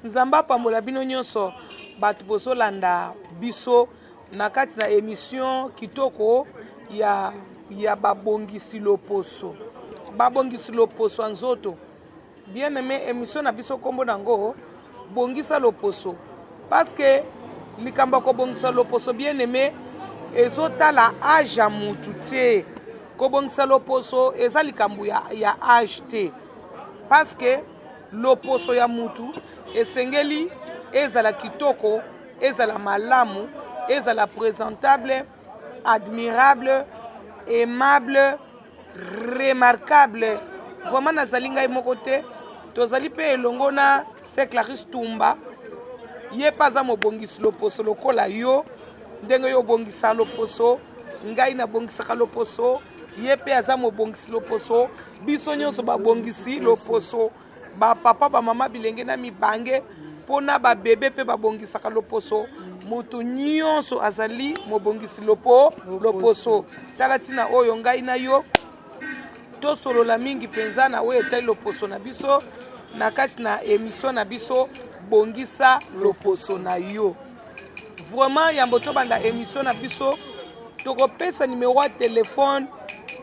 Nzambe apambola bino nyonso bato bozolanda biso na kati na emission kitoko ya babongisi loposo. Babongisi loposo ya nzoto. Bien aimé, émission na biso kombo nango bongisa loposo, parce que likambo ya kobongisa loposo, bien aimé, ezotala age ya mutu te. Kobongisa loposo eza likambo ya age te, parce que loposo ya mutu esengeli ezala kitoko, ezala malamu, ezala présentable, admirable, aimable, remarquable. Vraiment nazali ngai moko te, tozali mpe elongo na Sœur Clarisse Tumba. Ye mpe aza mobongisi loposo lokola yo, ndenge yo obongisa loposo, ngai nabongisaka loposo, ye mpe aza mobongisi loposo. Biso nyonso babongisi loposo, bapapa, bamama, bilenge na mibange, mpona babebe mpe babongisaka loposo. Moto nyonso azali mobongisi loposo. Tala ntina oyo ngai na yo tosolola mingi mpenza na oyo etali loposo na biso na kati na émission na biso bongisa loposo na yo. Vraiment, yambo tobanda émission na biso, tokopesa numéro ya téléphone,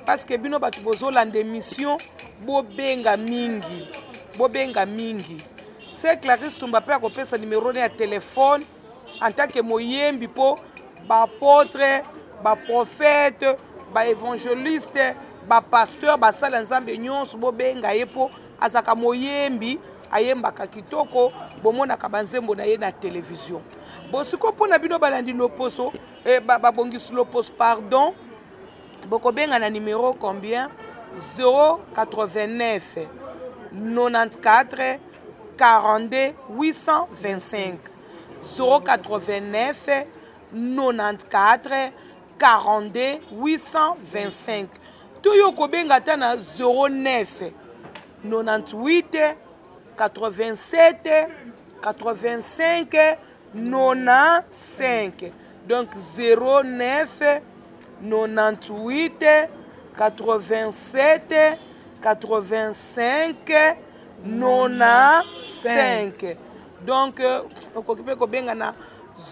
parce que bino bato bozolanda émission, bobenga mingi, bobenga mingi. Sœur Clarisse Tumba mpe akopesa numéro ne ya téléphone en tant que moyembi, mpo baapôtre, baprophète, baévangéliste, bapasteur, basala Nzambe nyonso bobenga ye, mpo azalaka moyembi, ayembaka kitoko, bomonaka banzembo na ye na télévision. Bosiko mpona bino balandi loposo, babongisi loposo, pardon, bokobenga na numéro combien? 089 94 42 825, 089 94 42 825, to yo kobenga ata na 09 98 87 85 95. Donc 09 98 87 85 95. Donc okoki mpe kobenga na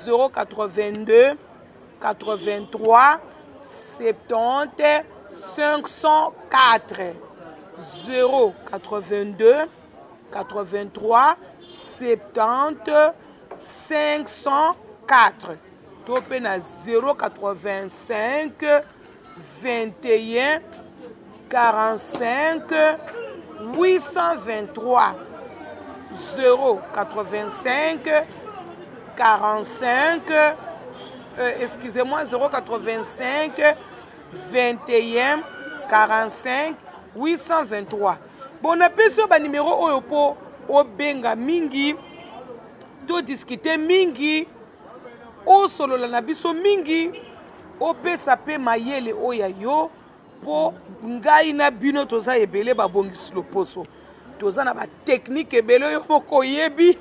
082 83 70 504, 082 83 70 504, to mpe na 085 21 45 823, 085 45, excusez-moi, 085 21 45 823. Bon, napesi yo banimero oyo mpo obenga mingi, todiskute mingi, osolola na biso mingi, opesa mpe mayele oyo ya yo, mpo ngai na bino toza ebele babongisi loposo, toza na batechnique ebele oyo moko oyebi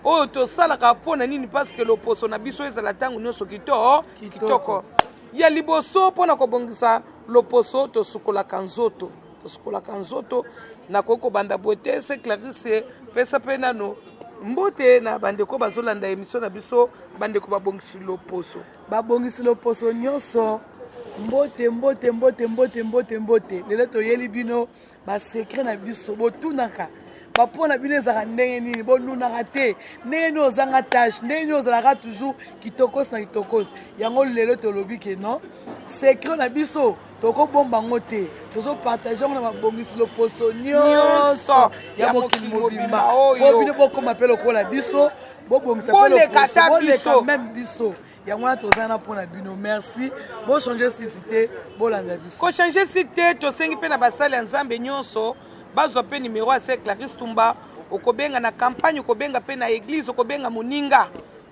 oyo tosalaka. Mpo na nini? Parce que loposo na biso ezala ntango nyonso kitoko. Ya liboso, mpona kobongisa loposo, tosukolaka nzoto, tosukolaka nzoto. Nakoki kobanda boye te. Sœur Clarisse, pesa mpe nano mbote na bandeko bazolanda émission na biso, bandeko babongisi loposo. Babongisi loposo nyonso, mbote, mbote, mbote, mbote, mbote, mbote. Lelo toyeli bino basecret na biso. Botunaka bapo na bino ezalaka ndenge nini, bonunaka te, ndenge nini ozanga tache, ndenge nini ozalaka toujours kitokosi na kitokosi. Yango lelo tolobi ke non, secret na biso tokobomba yango te, tozopartage yango na babongisi loposo nyonso ya mokili mobimba, po bino bokóma mpe lokola biso, bobongisa mpe biso, même biso. Yango wana toza na mpona bino. Merci, bochange site te, bolanda biso. Kochange site te. Tosengi mpe na basali ya Nzambe nyonso bazwa mpe nimero ya Sœur Clarisse Tumba. Okobenga na campagne, okobenga mpe na église, okobenga moninga.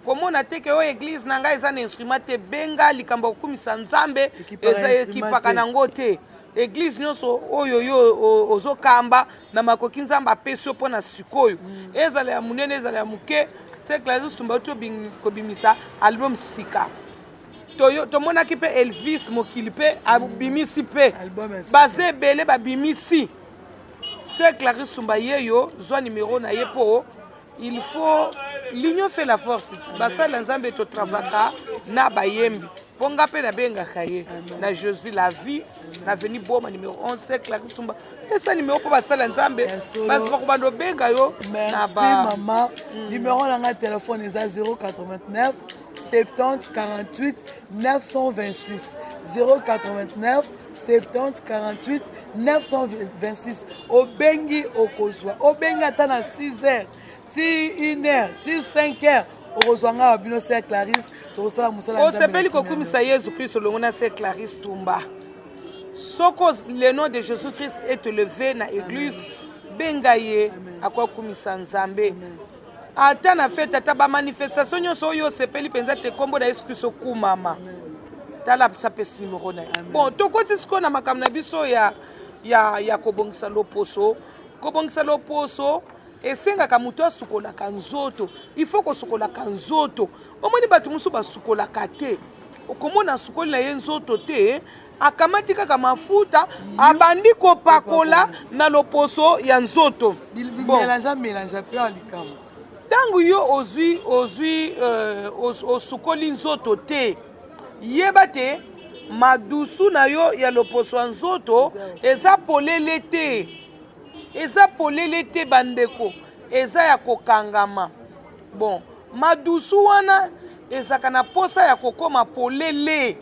Komona te ke oyo église na ngai eza na instrument te. Benga, likambo ya kokumisa Nzambe eza ekipaka nango te. Église nyonso oyo yo ozokamba na makoki Nzambe apesi yo mpona sikoyo, ezala ya monene, ezala ya moke. Sœur Clarisse Tumba to kobimisa album sika. Tomonaki mpe Elvis Mokili mpe abimisi mpe, baza ebele babimisi. Sœur Clarisse Tumba ye yo, zwa nimero na ye mpo Il faut l'union fait la force. Basali ya Nzambe totravaka na bayembi. Mpo nga mpe nabengaka ye na Jésus la vie na avenue Boma numéro 11 Clarisse Tumba. Pesa numéro mpo basali ya Nzambe bakobanda obenga yo na ba mama. Numéro na nga telefone eza 089 70 48 926, 089 70 48 926. Obengi okozwa, obengi ata na 6 heures ti 1 heure ti 5 heures, okozwa nga wa bino sœur Clarisse, tokosala mosala. Osepeli kokumisa Yesu Kristo longo na sœur Clarisse Tumba. Soko le nom de Jésus Christ est élevé na église, benga ye akokumisa Nzambe. Ata na fete, ata bamanifestation nyonso oyo osepeli mpenza te, nkombo na Yesu Kristo kumama. Tala sapesi numero na ye. Bon, tokoti sikoyo na makambo na biso ya kobongisa loposo. Kobongisa loposo esengaka moto asukolaka nzoto. Il faut kosukolaka nzoto. Omoni bato mosusu basukolaka te, okomona asukoli na ye nzoto te, akamati kaka mafuta abandi kopakola na loposo ya nzoto. Ntango yo ozwi osukoli nzoto te, yeba te madusu na yo ya loposo ya nzoto eza polele te, eza polele te bandeko, eza ya kokangama. Bon, madusu wana ezaka na posa ya kokoma polele,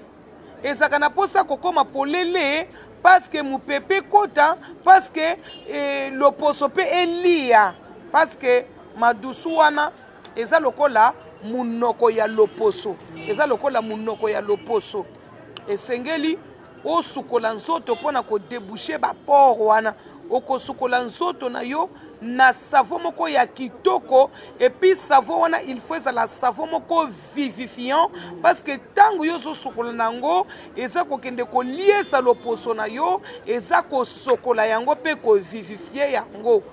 ezaka na posa kokoma polele parce que mopepe kota, parce que loposo mpe elia, parce que madusu wana eza lokola munoko ya loposo, eza lokola munoko ya loposo. Esengeli osukola nzoto mpona kodebouche bapore wana. Okosukola nzoto na yo na savon moko ya kitoko, et puis savon wana il faut ezala savon moko vivifiant, parce que ntango yo ozosukola nango eza kokende koliesa loposo na yo, eza kosokola yango mpe kovivifie yango.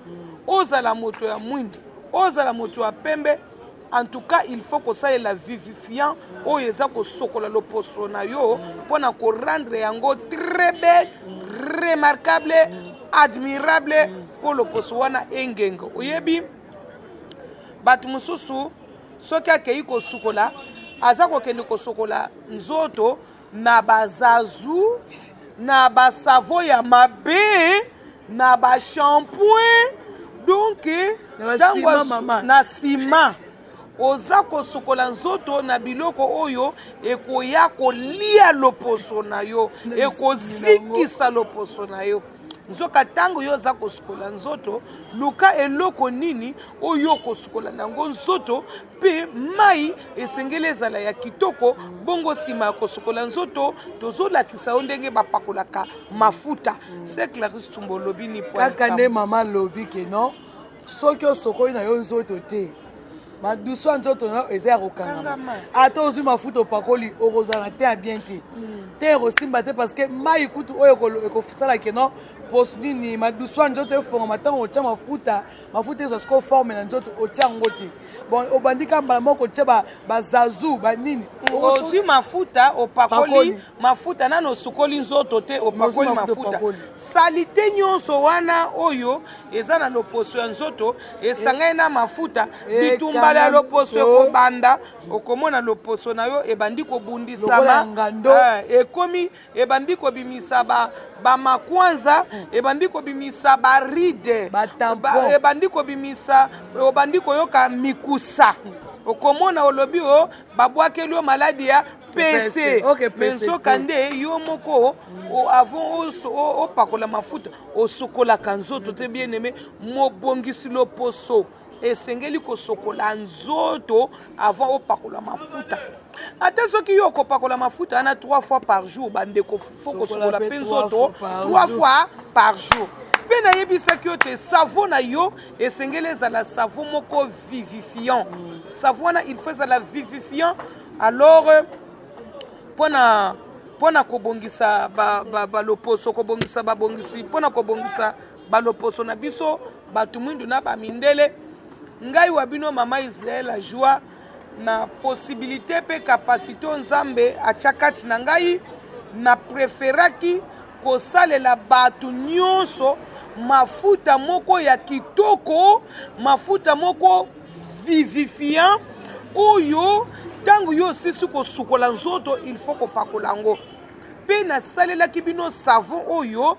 Ozala moto ya mwindu, ozala moto ya pembe, en tout cas il faut kosalela vivifiant oyo eza kosokola loposo na yo mpona korendre yango très belle, remarquable, admirable, mpo loposo wana engenga. Oyebi bato mosusu soki akei kosukola, aza kokende kosokola nzoto na bazazu, na basavo ya mabe, na bashampoing. Donc na nsima oza kosukola nzoto na biloko oyo ekoya kolia loposo na yo, ekozikisa loposo na yo. Nzoka ntango yo oza kosukola nzoto, luka eloko nini oyo okosukola nango nzoto, mpe mai esengeli ezala ya kitoko. Bongo nsima ya kosukola nzoto, tozolakisa yo ndenge bapakolaka mafuta. Se Clarisse Tumba, olobi ni kaka nde mama alobi ke non, soki osokoli na yo nzoto te, madusu ya nzoto na yo eza ya kokangama. Ata ozwi mafuta opakoli, okozala na te ya bien te, te ekosimba te, parce que mai kutu oyo ekosala ke non, poso nini, madusu ya nzoto efongama ntango otya mafuta, mafuta ezwa sikoyo forme na nzoto, otya yango te. Bon, obandi ka mbala moko otya bazazu banini. Ozwi mafuta, opakoli mafuta, nano osukoli nzoto te, opakoli mafuta, saleté nyonso wana oyo eza na loposo ya nzoto esangani na mafuta, bitumbala ya loposo ekobanda. Okomona loposo na yo ebandi kobundisama, ekomi ebandi kobimisa bamakwanza, ebandi kobimisa baride, ebandi kobimisa, obandi koyoka mikusa. Okomona olobi o babwakeli yo maladi ya PC, mais nzoka nde yo moko avant opakola mafuta osokolaka nzoto te. Bien aimé, mobongisi loposo esengeli kosokola nzoto avant opakola mafuta. Ata soki yo okopakola mafuta wana 3 fois par jour, bandeko, faut kosokola mpe nzoto 3 fois par jour. Mpe nayebisaki yo te, savon na yo esengeli ezala savon moko vivifiant. Savon wana il faut ezala vivifiant. Alors mpona kobongisa baloposo, kobongisa babongisi, mpona kobongisa baloposo na biso bato mwindu na bamindele, ngai wa bino mama Israel Ajoie, na possibilité mpe capacité oyo Nzambe atya kati na ngai, na préféraki kosalela bato nyonso mafuta moko ya kitoko, mafuta moko. vivifiant oyo ntango yo osisi kosukola nzoto, il faut kopakola yango. Mpe nasalelaki bino savon oyo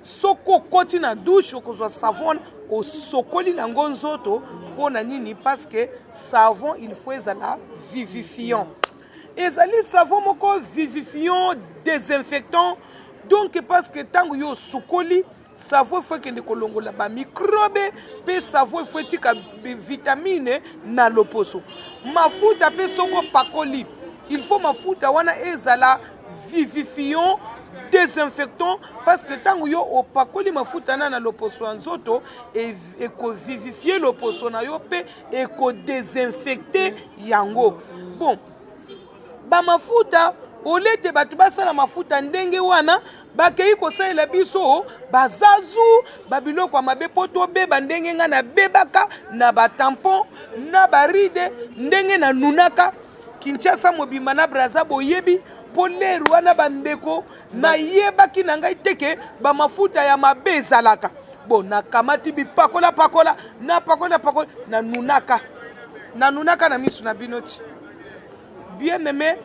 soki okoti na douche, okozwa savon wana, osokoli nango nzoto. Mpo na nini? Parce que savon, il faut ezala vivifiant. Ezali savon moko vivifiant, désinfectant. Donc parce que ntango yo osukoli, savon efo ekende kolongola bamicrobe, mpe savon efo etika vitamine na loposo. Mafuta mpe soki opakoli, il faut mafuta wana ezala vivifiant, désinfectant, parce que ntango yo opakoli mafuta na loposo ya nzoto, ekovivifie loposo na yo mpe ekodésinfecte yango. Bon, bamafuta olete bato basala mafuta ndenge wana, bakei kosalela biso bazazu, babiloko ya mabe mpo tobeba ndenge ngai nabebaka na batampon na baride, ndenge nanunaka Kinshasa mobimba na Braza. Boyebi mpo lere wana, bandeko, nayebaki na ngai te ke bamafuta ya mabe ezalaka. Bon, nakamati bipakola pakola, napakola pakola, nanunaka, nanunaka na miso na bino ti. Bien aimé,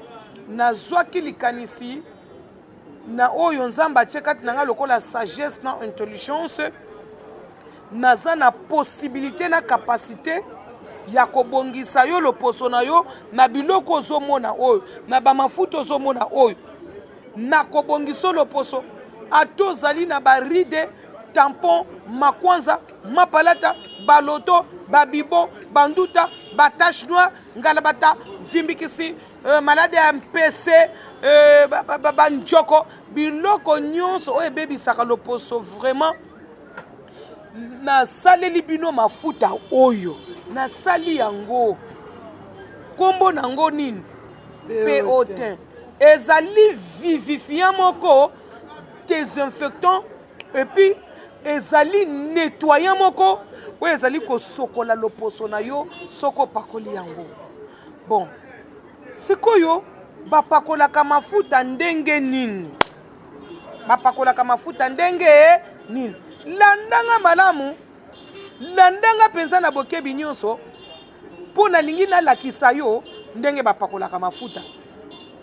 nazwaki likanisi na oyo Nzambe atie kati na ngai lokola sagesse na intelligence. Naza na possibilité na capacité ya kobongisa yo loposo na yo na biloko ozomona oyo, na bamafuta ozomona oyo. Nakobongisa loposo ata ozali na baride, tampon, makwanza, mapalata, baloto, babibo, banduta, batache noire, ngalabata, vimbikisi, malade ya mpese, banjoko, biloko nyonso oyo ebebisaka loposo. Vraiment, nasaleli bino mafuta oyo nasali yango, nkombo nango nini? Potin. Ezali vivifiant moko, désinfectant, et puis ezali nettoyant moko oyo ezali kosokola loposo na yo soki opakoli yango. Bon, sikoyo bapakolaka mafuta ndenge nini? Bapakolaka mafuta ndenge nini? Landanga malamu, landanga mpenza na bokebi nyonso, mpo nalingi nalakisa yo ndenge bapakolaka mafuta.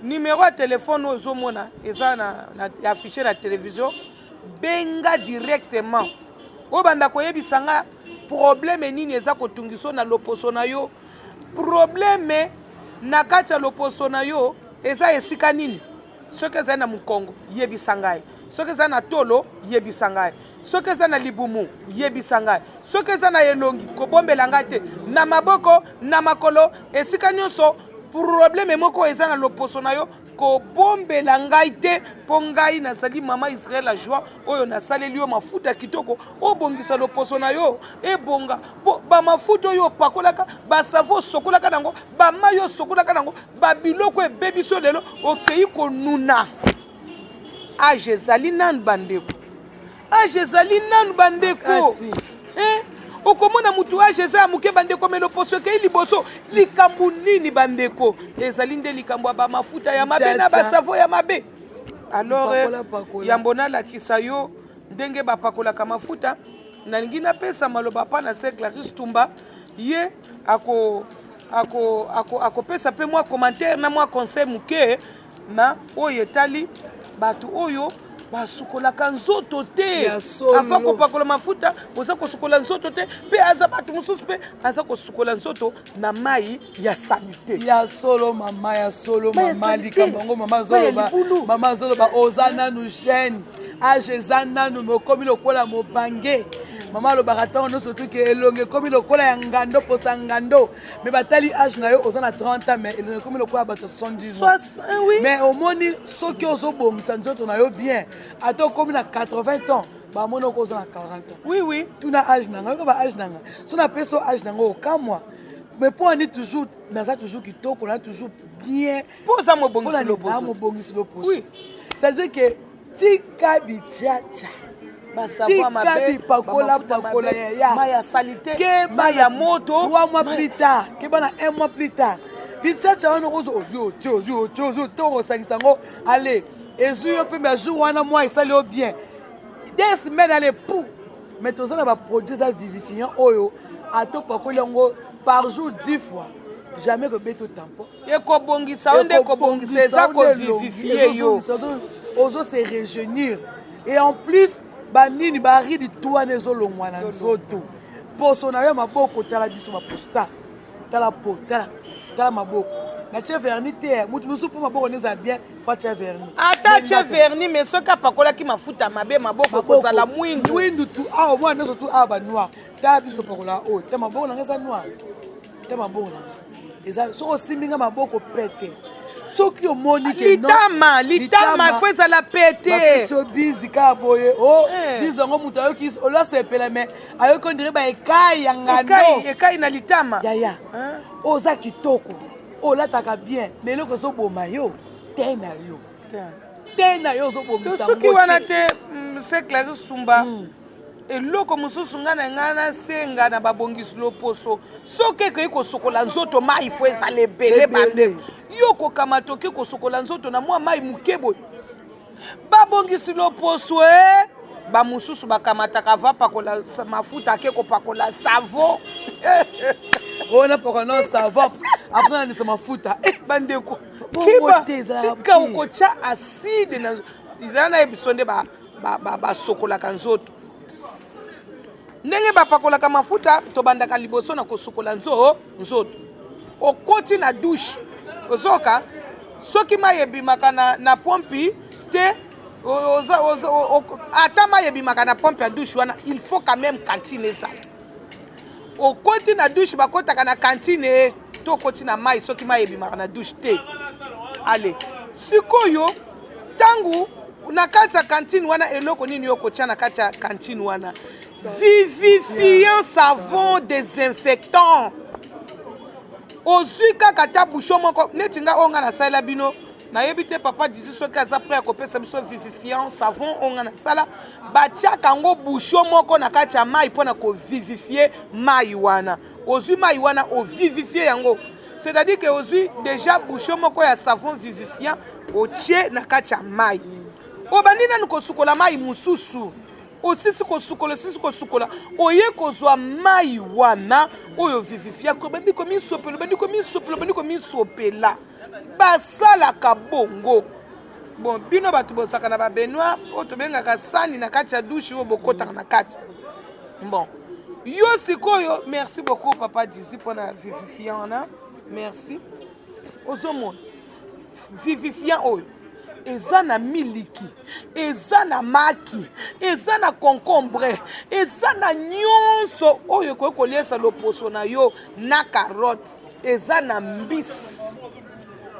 Numero ya telefone oyo ozomona eza na affiché na télévision, benga directement, oyo banda koyebisa nga problème nini eza kotungisa na loposo na yo. Problème na kati ya loposo na yo eza esika nini? Soki ezali na mokongo, yebisa ngai. Soki eza na tolo, yebisa ngai. Soki eza na libumu, yebisa ngai. Soki eza na elongi, kobombela ngai te, na maboko, na makolo, esika nyonso problème moko eza na loposo na yo, kobombela ngai te, mpo ngai nazali mama Israel la Joie oyo nasaleli yo mafuta kitoko obongisa loposo na yo ebonga. Mpo bamafuta oyo opakolaka, basavon osokolaka nango, bamai osokolaka nango, babiloko ebebi so lelo okei konuna. Âge ezali nanu, bandeko, âge ezali nanu, bandeko. Eh? Okomona mutu âge eza ya moke, bandeko, me loposo ekei liboso. Likambo nini, bandeko? Ezali nde likambo ya bamafuta ya mabe na basavon ya mabe. Alors, yambo nalakisa yo ndenge bapakolaka mafuta, nalingi napesa maloba mpa na se Clarisse Tumba. Ye akopesa mpe mwa commentaire na mwa conseil moke na oyo etali bato oyo basukolaka nzoto te. Avant kopakola mafuta, oza kosukola nzoto te. Mpe aza bato mosusu mpe aza kosukola nzoto na mai ya salite. Ya solo, mama, ya solo, mama. Likambo yango mama azoloba, mama azoloba, oza nanu jeune, âge eza nanu, me okomi lokola mobange. Mama alobaka ntango nyonso tuke elongi ekomi lokola ya ngando, posa ngando. Me batali âge na yo, oza na 30 ans, mais elongi ekomi lokola bato 70 ans. Mais omoni, soki ozobongisa nzoto na yo bien, ata okomi na 80 ans, bamoni oko oza na 40 ans. Tuna âge na ngai, oyoka ba âge na ngai. So napesi yo âge na ngai, okamwa. Mais mpo ani toujours naza toujours kitoko, naza toujours bien. Mpo oza mobongisi loposo. Mobongisi loposo, c'est-à-dire que tika bitiatia, tika bipakola pakola yaya. Mai ya salite, mai ya moto. 3 mois plus tard, keba na un mois plus tard, bitiatia wana okozwa, ozwi, otie, ozwi, otie, ozwi to okosangisa yango, ale ezwi yo mpe jour wana mwa esali yo bien, 2 semaines, ale pou. Mais toza na baproduit eza vivifiant oyo ata opakoli yango. Par jour 10 fois, jamais kobeta tampon. Ekobongisa yo nde, ekobongisa, eza kovivifie yo. Ozo se rajeunir et en plus banini barides tu wana ezolongwa na nzoto. Poso na yo ya maboko, tala biso baposo, ta tala po, tala tala maboko, natie vernis te. Moto mosusu mpo maboko nde eza bien, faut atia vernis. Ata atie vernis, mais soki apakolaki mafuta mabe, maboko ekozala mwindu. Mwindu tu awa, mwana nyonso tu awa banoir. Tala biso topakola oyo, ta maboko nanga eza noir, ta maboko nanga eza, soki osimbi nga maboko pete, soki omoni ke litama, litama faut ezala pete. Biso bizi kaka boye o bizi yango, moto ayoki olasepela, mais ayoki on dirait baekai ya ngando. Ekai na litama. Yaya, oza kitoko, olataka bien, mais eloko ezoboma yo te na yo te na yo ozobongisa. Soki wana te, c'est Clarisse Sumba. Eloko mosusu ngai na ngai nasenga na babongisi loposo, soki ekoki kosokola nzoto, mai faut ezala ebele. Bandeko, yo kokamata oke kosokola nzoto na mwa mai moke boye. Babongisi loposo e, bamosusu bakamataka va pakola mafuta, ake kopakola savon. Oyo napakola na savon, après nanisa mafuta. Bandeko, kiba, tika okotya acide na ezala. Na yebiso nde basokolaka nzoto ndenge bapakolaka mafuta. Tobandaka liboso na kosukola nzoto. Okoti na douche, ozoka soki mai ebimaka na pompi te, ata mai ebimaka na pompe ya douche wana, il faut quand même cantine ezala. Okoti na douche, bakotaka na cantine to okoti na mai soki mai ebimaka na douche te. Ale, sikoyo ntango na kati ya cantine wana, eloko nini yo kotia na kati ya cantine wana? Vivifiant savon désinfectant. Ozwi kaka ata bouchon moko neti nga oyo nga nasalela bino. Nayebi te papa Disi soki aza prêt ya kopesa biso vivifiant savon oyo nga nasala. Batiaka yango bouchon moko na kati ya mai mpona kovivifie mai wana. Ozwi mai wana, ovivifie yango, c'est-à-dire que ozwi déjà bouchon moko ya savon vivifiant, otie na kati ya mai, obandi nanu kosukola mai mosusu. Osisi kosukola, osisi kosukola, oye kozwa mai wana oyo vivifiaki, obandi komisopela, obandi komisopela, obandi komisopela. Basalaka bongo. Bon, bino bato bozalaka na babaignoire oyo tobengaka sani na kati ya douche oyo bokotaka na kati. Bon, yo sikoyo, merci beaucoup papa Disi mpona vivifiant wana, merci. Ozomona vivifiant oyo eza na miliki, eza na maki, eza na concombre, eza na nyonso oyo ekoki koliesa loposo na yo, na carotte, eza na mbisi.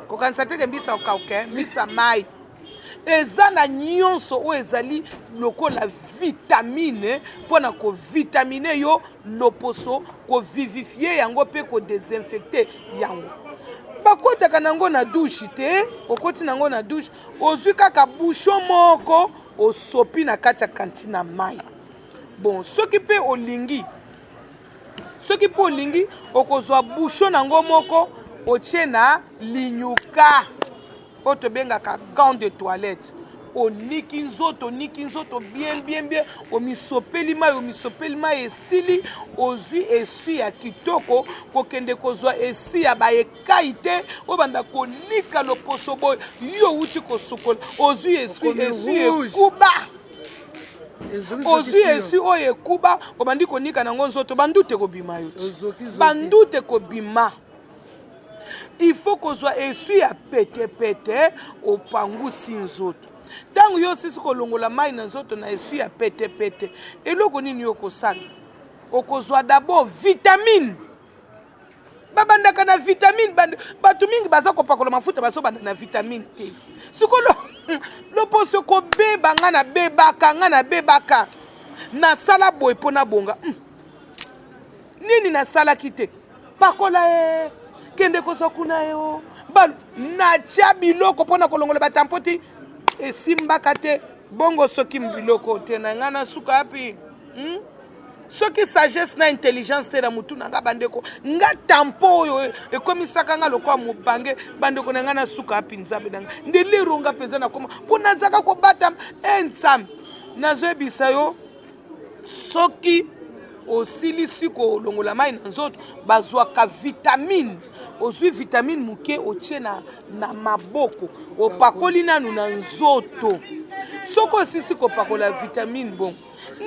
Kokanisa teke mbisi okauke, mbisi ya mai. Eza na nyonso oyo ezali lokola vitamine mpona kovitamine yo loposo, kovivifie yango mpe kodésinfecte yango. Bakotaka nango na douche te. Okoti nango na douche, ozwi kaka bouchon moko, osopi na kati ya cantine ya mai. Bon, soki mpe olingi, soki mpe olingi, okozwa bouchon nango moko, otie na linyuka oyo tobengaka gant de toilette, oniki nzoto, oniki nzoto bien bien bien, omisopeli mai, omisopeli mai, esili, ozwi essuie ya kitoko. Kokende kozwa essuie ya baekai te oyo banda konika loposo boye. Yo outi kosukola, ozwi essuie, essuie ekuba, ozwi essuie oyo ekuba, obandi konika nango nzoto, bandute kobima yo ti, bandute kobima. Il faut kozwa essuie ya petepete, opangusi nzoto. Ntango yo osisi kolongola mai na nzoto na essuie ya petepete, eloko nini yo kosala? Okozwa d'abord vitamine. Babandaka na vitamine. Bato mingi baza kopakola mafuta, bazobanda na vitamine te. Sikoyo loposo kobeba. Nga nabebaka, nga nabebaka, nasala boye mpo nabonga. Nini nasalaki te? Pakola e, kende kozwa kuna ye o, natya biloko mpo na kolongola batampo ti esimbaka te. Bongo soki biloko te na ngai, nasuka yapi, Soki sagesse na intelligence te na mutu na nga, bandeko, nga tampo oyo ekomisaka nga lokola mobange. Bandeko na ngai, nasuka api? Nzambe na nga, nde lero nga mpenza nakoma mpo nazaka kobata e. Nzambe, nazoyebisa yo, soki Osilisi kolongola mai na nzoto, bazwaka vitamine. Ozwi vitamine moke, otie na, na maboko, opakoli nanu na nzoto. Soki osisi kopakola vitamine bongo,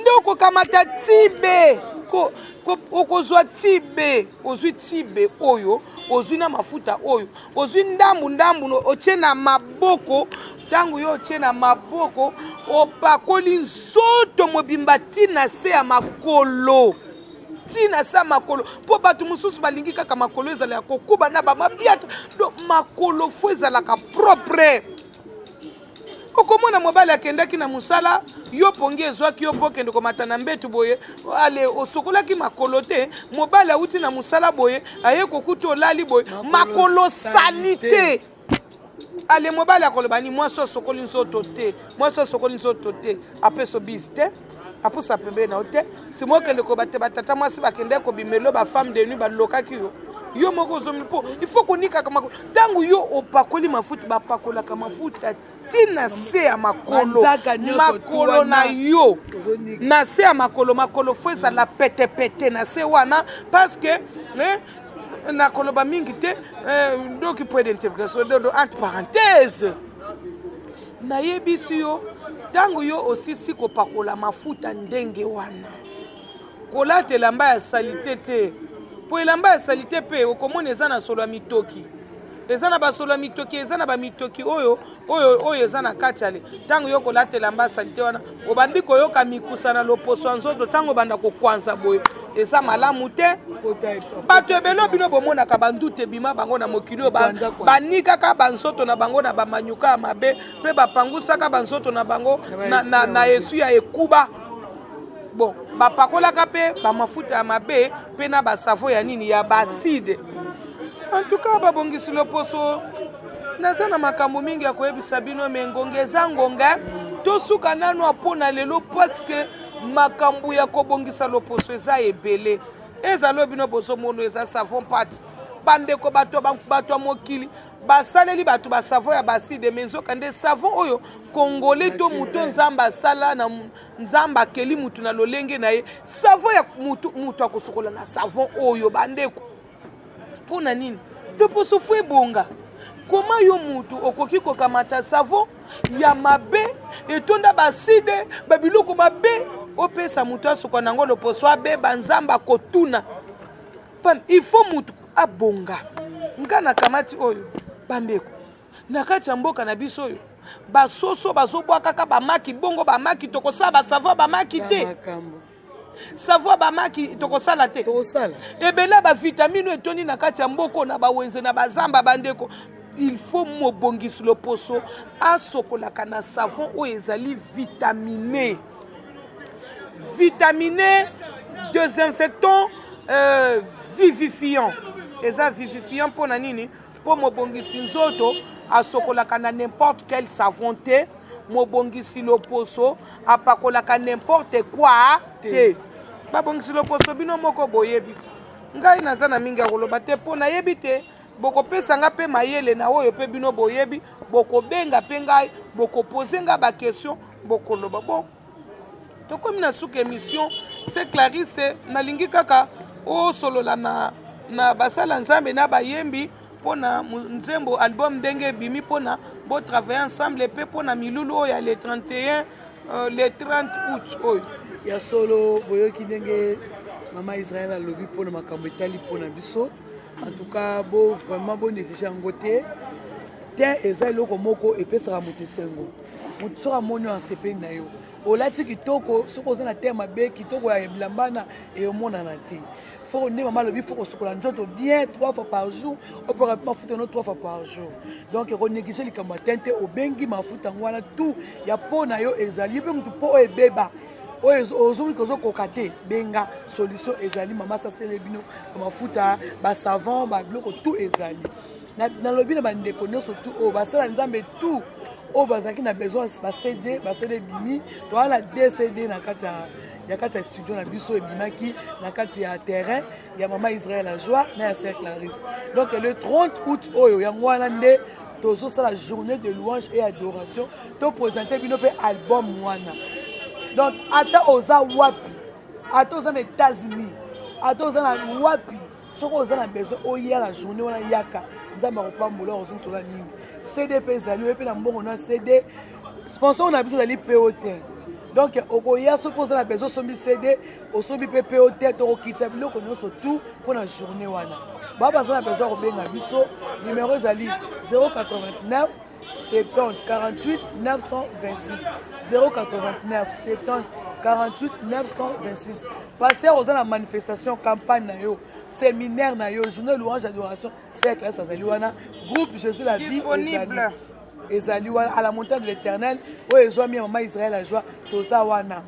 nde okokamata tibe ko, ko, okozwa tibe. Ozwi tibe oyo, ozwi na mafuta oyo, ozwi ndambu ndambu, otie na maboko. Ntango yo otie na maboko, opakoli nzoto mobimba ti na se ya makolo, ti na se ya makolo, mpo bato mosusu balingi kaka makolo ezala ya kokuba na bamapiata. Donc makolo fo ezalaka propre. Okomona mobali akendaki na mosala, yo pongi ezwaki yo mpo okende komata na mbetu boye, ale osokolaki makolo te. Mobali awuti na mosala boye, aye kokuta olali boye, makolo sali te. Ale mobali akoloba ni mwasi osokoli nzoto te, mwasi osokoli nzoto te, apeso bise te, apusa pembeni na yo te. Sima okende koba te, batata mwasi bakende kobimelo, ba femme de nuit balokaki yo, yo moko ozomi mpo il faut konikaka makolo. Ntango yo opakoli mafuta, bapakolaka mafuta ti na se ya makolo, makolo na yo na se ya makolo, makolo fo ezala petepete na se wana, parce que eh, nakoloba mingi te, eh, doki point d'interrogation, dodo entre parenthèse. Nayebisi yo, ntango yo osisi kopakola mafuta ndenge wana, kolata elamba ya salite te, mpo elamba ya salite mpe okomona eza na solo ya mitoki, eza na basolo ya mitoki, eza na bamitoki oyo oyo oyo eza na kati. Ale ntango yo kolata elamba ya salite wana, obandi koyoka mikusa na loposo ya nzoto. Ntango obanda kokwanza boye, eza malamu te. Bato ebele bino bomonaka banduta ebima bango na mokili oyo, banikaka banzoto na bango na bamanyuka ya mabe, mpe bapangusaka banzoto na bango na, na, na esu ya ekuba. Bon, bapakolaka mpe bamafuta ya mabe mpe na basavo ya nini ya baacide. En tout cas, babongisi loposo, naza na makambo mingi ya koyebisa bino, me ngonga eza ngonga. Tosuka nano mpo na lelo, parce makambo ya kobongisa loposo eza ebele. Ezali oyo bino bozomona, eza savon pâte. Bandeko, bato bato ya mokili basaleli bato basavon ya baacide, me nzoka nde savon oyo congolais to moto Nzambe asala na Nzambe akeli mutu na lolenge na ye, savon ya mutu, mutu akosokola na savon oyo. Bandeko, mpo na nini loposo fo ebonga? Koma yo mutu okoki kokamata savon ya mabe etonda baacide, babiloko mabe, opesa mutu asuka nango, loposo abeba, Nzambe akotuna. Il faut mutu abonga. Nga nakamati oyo, bandeko, na kati ya mboka na biso oyo basoso bazobwakaka bamaki bongo, bamaki tokosala basavon bamaki te, savon bamaki tokosala te. Ebele ya bavitamine oyo etondi na kati ya mboka, na bawenze, na bazamba. Bandeko, il faut mobongisi loposo asokolaka na savon oyo ezali vitaminé, vitaminé, désinfectant, vivifiant. Eza vivifiant mpo na nini? Mpo mobongisi nzoto asokolaka na n'importe quel savon te, mobongisi loposo apakolaka n'importe quoi te. Babongisi loposo, bino moko boyebi. Ngai naza na mingi ya koloba te, mpo nayebi te bokopesa nga mpe mayele na oyo mpe bino boyebi. Bokobenga mpe ngai, bokopose nga baquestion, bokoloba. Bon, tokomi na suka émission. C'est Clarisse, nalingi kaka osolola na basala Nzambe na bayembi mpona nzembo album ndenge ebimi, mpona botravaille ensemble, mpe mpona milulu oyo ya le 31, le 30 août oyo. Ya solo, boyoki ndenge mama Israel alobi mpona makambo etali mpona biso. En tout cas, bo vraiment bonéglige yango te te. Eza eloko moko epesaka moto esengo. Moto soki amoni oyo, asepeli na yo, olati kitoko. Soki oza na te mabe, kitoko ya bilamba na emonana te. Faut nde mama alobi, faut kosukola nzoto bien trois fois par jour, opaka mpe mafuta no trois fois par jour. Donc konéglige likambo ya teint te. Obengi mafuta yango wana tout ya po na yo ezali yo mpe motu mpo oyo ebeba, oyo ozomiki ozokoka te, benga, solution ezali. Mama sasele bino bamafuta, basavon, babiloko tout ezali. Nalobi na bandeko nyonso tout oyo basala Nzambe, tout oyo bazalaki na besoin bacd, bacd ebimi. Toza na dcd na kati ya studio na biso, ebimaki na kati ya terrain ya mama Israel la joie na ya sœur Clarisse. Donc le 30 août oyo, yango wana nde tozosala journée de louange et adoration, toprésente bino mpe album wana. Donc ata oza wapi. Ata oza na États-Unis, ata oza na wapi, soki oza na besoin oya na journée wana, yaka. Nzambe akopambola, okozongisola mingi. CD mpe ezali, oye mpe na mbongo na CD. Sponsor na biso ezali po te. Donc okoya, soki oza na besoin, osombi CD, osombi mpe po te. Tokokitisa biloko nyonso tout mpo na journée wana. Baza na besoin kobenga biso, numéro ezali 089 70 48 926, 089 70 48 926. Pasteur, oza na manifestation, campagne na yo, séminaire na yo, journée louange adoration, cercle azali wana. Groupe Jésus la Vie ezali wana à la montagne de l'Éternel, oyo ezwami ya mama Israel la Joie. Toza wana.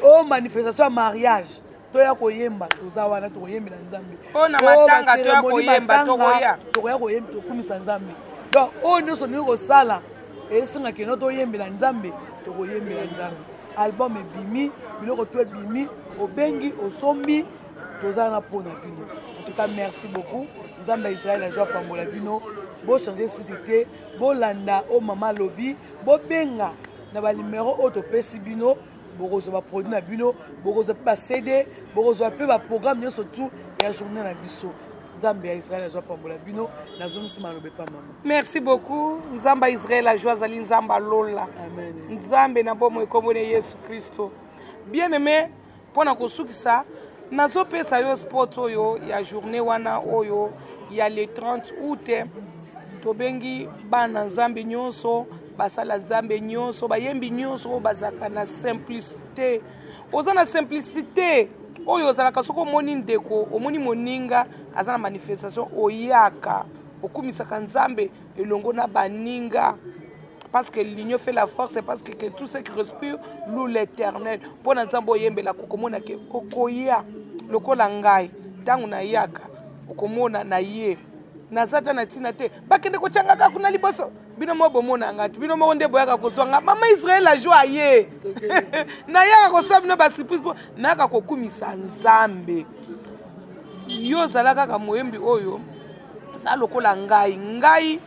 O manifestation ya mariage, toya koyemba, toza wana, tokoyembela Nzambe. Mpo na matanga, toya koyemba, tokoya. Tokoya koyemba, tokumisa Nzambe. Donc oyo nyonso ndenge kosala esengaki no toyembela Nzambe, tokoyembela Nzambe. Album ebimi, biloko to ebimi, obengi, osombi, toza na mpo na bino. En tout cas, merci beaucoup. Nzambe ya Israel azwa pambola bino. Bochange sisi te, bolanda oyo mama alobi, bobenga na banimero oyo topesi bino. Bokozwa baproduit na bino, bokozwa mpe baCD, bokozwa mpe baprogramme nyonso tout ya journée na biso. Nzambe ya Israel azwa pambola bino. Nazongisi maloba epa mama. Merci beaucoup. Nzambe ya Israel azwa, azali Nzambe alola. Amen. Nzambe na bomoi, ekombo na Yesu Kristo. Bien aimé, mpo na kosukisa, nazopesa yo spot oyo ya journée wana oyo ya le 30 août. Tobengi bana Nzambe nyonso, basala Nzambe nyonso, bayembi nyonso oyo bazalaka na simplicité. Oza na simplicité oyo ozalaka, soki omoni ndeko, omoni moninga aza na manifestation, oyaka okumisaka Nzambe elongo na baninga, parce que l'union fait la force, parce que tout ce qui respire loue l'Éternel. Mpo na Nzambe oyembelaka, okomona ke okoya lokola ngai. Ntango nayaka, okomona na ye naza ta na ntina te. Bakende kotyanga kaka kuna liboso. Bino moko bomona nga te, bino moko nde boyaka kozwa nga. Mama Israel la Joie ye nayaka kosala bino basurprise mpo nayaka kokumisa Nzambe. Yo ozala kaka moyembi oyo eza lokola ngai. Ngai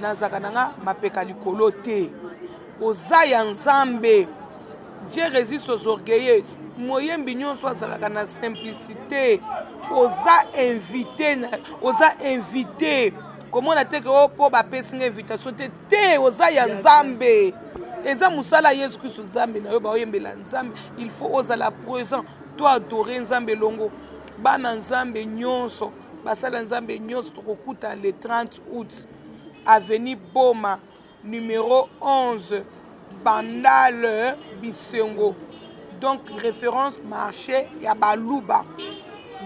nazalaka na nga mapeka likolo te. Oza ya Nzambe. Dieu résiste aux orgueilleux. Moyembi nyonso azalaka na simplicité, oza invité, oza invité. Komona te ke o mpo bapesi nga invitation te. Te, oza ya Nzambe, eza mosala ya Yesu Kristo Nzambe na yo. Baoyembela Nzambe, il faut ozala présent to adore Nzambe elongo. Bana Nzambe nyonso, basala Nzambe nyonso, tokokuta le 30 août, avenue Boma numéro 11, Bandal Bisengo, donc référence marché ya baluba.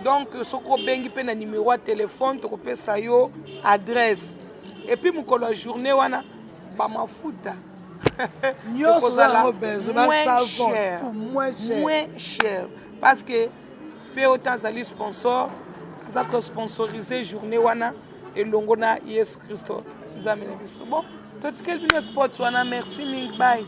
Donc soki obengi mpe na numéro ya telefone, tokopesa yo adresse. Et puis mokolo ya journée wana, bamafuta nyonso ekozala yango besoin, moins basavon cher. Moins cher. Moins cher, parce que mpe ota azali sponsor, aza kosponsorize journée wana elongo na Yesu Kristo Nzambe na biso. Bon, totikeli bino spot wana. Merci mingi, bye.